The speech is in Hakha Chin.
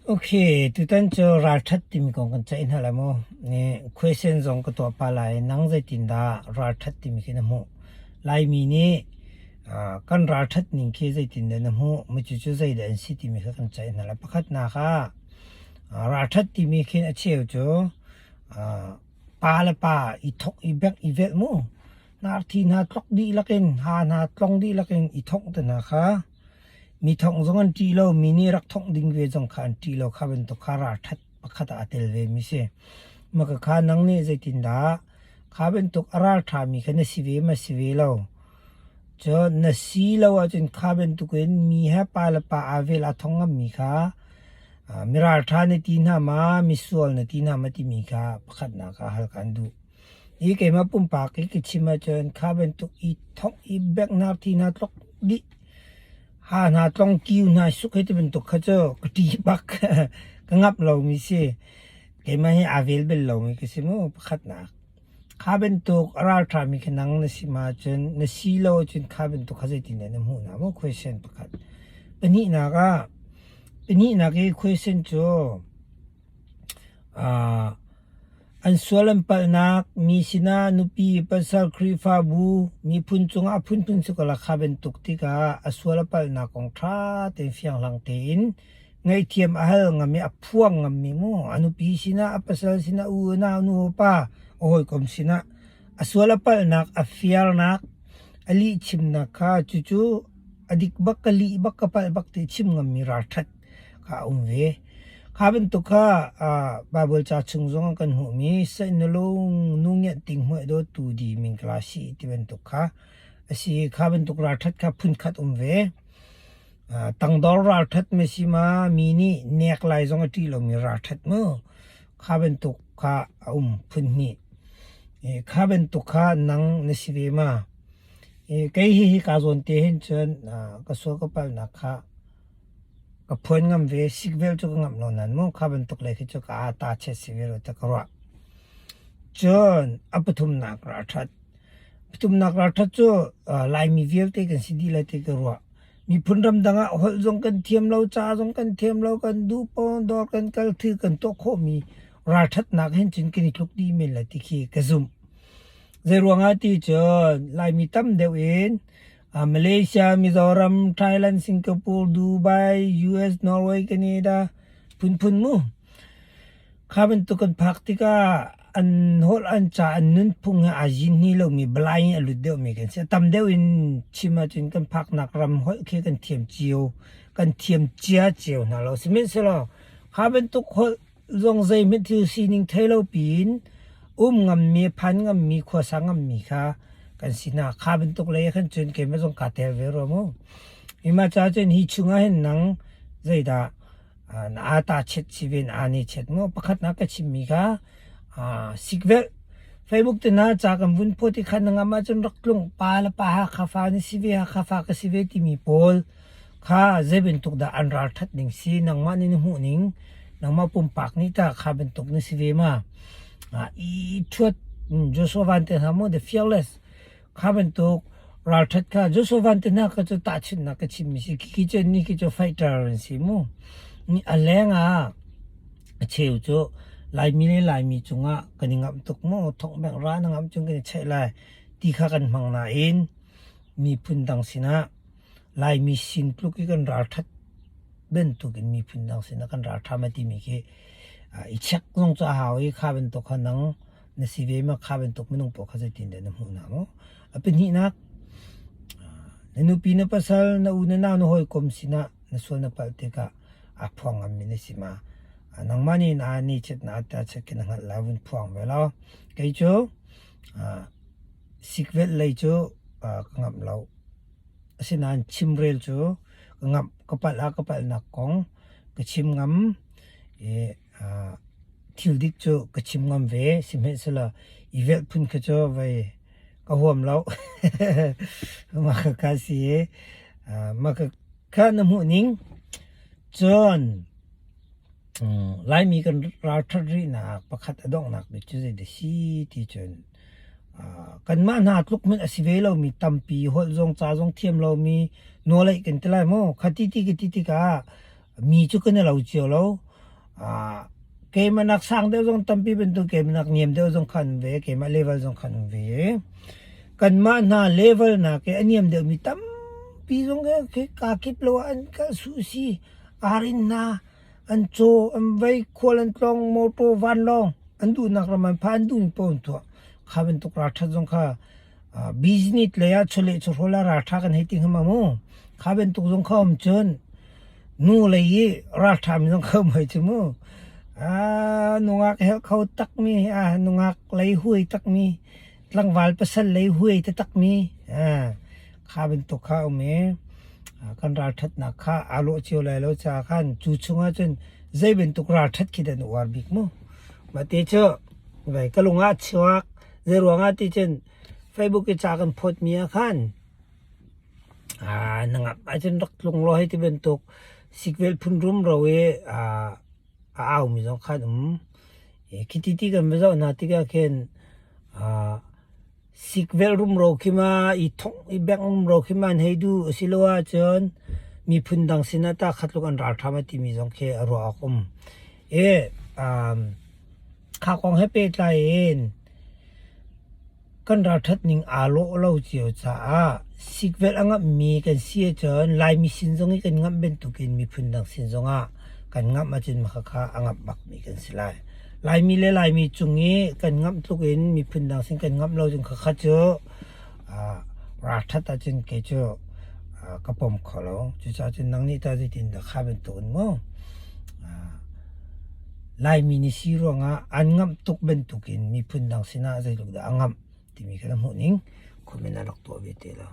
Ok, tutan cu ralṭhat timi kong kan ceih hna lai mu. Question zong ka tuah pah lai. Nang zeitindah ralṭhat timi khi na hmuh? Laimi nih kan ralṭhat ning khi zeitindah na hmuh? Micu cu zeidah an si timi kha kan ceih hna lai. Pakhatnak ah ralṭhat timi khin a cheu cu pa le pa i thok i bengh i velh mu. Hnarthi hna tlok dihlak in, ha hna tlong dihlak in i thongh te hna kha Mi thongh zong an ṭih lo, mi nih rak thongh ding ve zong kha an ṭih lo. Kha bantuk kha ralṭhat pakhat ah a tel vemi si. Mah kha nang nih zeitindah kha bantuk a ralṭhami kha na si ve ma si ve lo? Cun na si lo ahcun kha bantukin mi he pa le pa aa vel aa thong ngammi kha mi ralṭha na ti hna ma, misual na ti hna ma timi kha pakhatnak ah hal kaan duh. Hi keimah pumpak i ka chim ahcun kha bantuk i thongh i benghnak thi hna tlok dih ha hna tlong kiu hna suk hei ti bantuk kha cu ka ṭih bak ka ngamh lomi si. Keimah hi aa vel bal lomi ka si mu pakhatnak. Kha bantuk a ralṭhami kha nang na si ma cun na si lo ahcun kha bantuk kha zeitindah na hmuh na mu question pakhat. Pahnihnak ah pahnihnak i question cu An sual an palhnak, mi sinah nupi, pasal, Khrihfabu, miphun cungah a phunphun si ko la kha bantuk tikah a sual a palhnak kong ṭha tein fianghlang tein ngaihthiam a hal ngam i a phuang ngammi mu a nupi sinah, a pasal sinah, u a nau, nu a pa, a hawikom sinah a sual a palhnak, a fiarnak, a lihchimnak kha cucu a dik bak ka lih bak ka palh bak ti chim ngammi ralṭhat kha a um ve. Kha bantuk kha Baibal ca chung zongah kan hmuhmi sainalung nu ngiat ting hmuai dawt tu di mingkla si ti bantuk kha a si. Kha bantuk ralṭhat kha phunkhat um ve. Tangdor ralṭhat ma si ma mi nih nek lai zong a ṭih lomi ralṭhat mu. Kha bantuk kha a um phun hnih. Kha bantuk kha nang na si ve ma? Kei hi hi ka zawn te hin cun ka sual ka palhnak kha Ka phuan ngam ve, sikvel cu ka ngamh lo nain mu kha bantuk lei khi cu ka aa ta chet si ve lo tiah ka ruah. Cun a pathumnak ralṭhat. Pathumnak ralṭhat cu Laimi vialte kan si dih lai ti ka ruah. Miphun ramdang ah holh zong kan thiam lo, ca zong kan thiam lo, kan duh paoh dawr kan kal thil kan tuah khawhmi ralṭhatnak hin cun kan i tluk dih men lai ti khi ka zumh. Zeiruangah ti cun Laimi tam deuh in Malaysia, Mizoram, Thailand, Singapore, Dubai, US, Norway, Canada phunphun mu. Kha bantuk kan phak tikah an holh an ca an nunphung he aa zin hni lomi balai in a lut deuhmi kan si. A tam deuh in chim ahcun kan phaknak ram holh khi kan thiam cio, kan thiam cia cio hna lo. Sihmanhsehlaw kha bantuk holh zong zeihmanh thil sining thei lo piin um ngammi, phan ngammi, khuasa ngammi kha kan si hna. Kha bantuk lei ah khan cun keimah zong kaa tel ve rua mu. Mah caah cun hi chungah hin nang zeidah na aa chet si ve na aa ne chet mu. Pakhatnak ka chimmi kha sikvelh Facebook te hna ca kan vun phawt i khan na ngam ahcun rak tlung pa le pa Hakha fa na si ve Hakha fa ka si ve timi pawl kha zei bantuk dah an ralṭhat ning si nangmah nih na hmuh ning nangmah pumpak nih tah kha bantuk na si ve ma i ṭhuat Joshua Van te hna mu the fearless kha bantuk ralṭhat kha Joshua Van te hna kha cu tahchunhnak ka chimmi si khi cu ni khi cu fighter an si mu ni a leng ah a cheu cu Laimi le Laimi cungah kan i ngamh tuk mu thong beng ra na ngamh cun kan i cheih lai ti kha kan hmang nain miphun dang sinah Laimi sin tluk i kan ralṭhat bantukin miphun dang sinah kan ralṭha ma timi khi i check zong cu a hau i kha bantuk kha nang na si ve ma kha bantuk minung pawl kha zeitin dah na hmuh hna mu. A pahnihnak, na nupi na pasal na u na nau na hawikom sinah na sual na palh tikah aa phuang ngammi na si ma nangmah nih na ni chet na ta chet khi na hngalh lai vun phuang ve law kei cu sikvelh lei cu ka ngamh lo. Asinain chimrel cu ka ngamh, ka palh ah ka palhnak kong ka chim ngam i thil dik cu ka chim ngam ve. Sihmanhsehlaw i velh phun kha cu vei ka huam lo. Mah khakha si i mah khakha na hmuh ning. Cun Laimi kan ralṭhat rihnak pakhat a donghnak bik cu zeidah si ti cun kanmah hna tluk hmanh a si ve lomi tampi holh zong ca zong thiam lomi nawleih kan ti lai maw? Khati ti ka ti tikah mi cu kan i lo cio lo. Keimah nak sang deuh zong tampi bantuk keimah nak niam deuh zong khan um ve, keimah level zong khan um ve. Kanmah hna level nak i a niam deuhmi tampi zong khi kaa kip lo ah an kal suhsi, arin hna, an caw, an vei, khual an tlawng, motor, vanlawng, an duhnak ram an phan, an duhmi paoh an tuah. Kha bantuk ralṭhat zong kha business lei ah chawleh chawhrawl ah ralṭha kan hei ti hnga ma mu. Kha bantuk zong kha um cun nu lei i ralṭha mi zong kha um hoi cu mu. Nungak helh kho takmi, nungak lei huai takmi, tlangval pasal lei huai taktakmi, kha bantuk kha um i kan ralṭhatnak kha aa lawh cio lai lo caah khan cu chungah cun zei bantuk ralṭhat khi dah na uar bik mu. Mah te cu vai ka lung ah chuak. Zeiruangah ti cun Facebook i ca kan phawtmi ah khan na ngak ahcun rak tlung law hei ti bantuk sikvelh phun rumro i a aumi zong khan um. Khiti ti kan va zoh hna tikah khin sikvelh rumro khi ma i thongh i bengh rumro khi ma an hei duh asiloah cun miphun dang sinah tah khat tluk an ralṭha ma timi zong khi a ruah awk um. I Kha kong he pehtlai in kan ralṭhat ning aa lawh lo cio caah sikvelh a ngamhmi kan si ahcun Laimi sin zong i kan ngamh bantukin miphun dang sin zongah kan ngamh ahcun khakha a ngamh bakmi kan si lai. Laimi le Laimi cung i kan ngamh tluk in miphun dang sin kan ngamh lo cun khakha cu ralṭhat ahcun kei cu ka pom kho lo. Cucaah cun nang nih tah zeitindah kha bantukin mu Laimi nih si ruangah an ngamh tuk bantukin miphun dang sinah zeitluk dah a ngamh timi kha na hmuh ning comment ah rak tuah ve te law.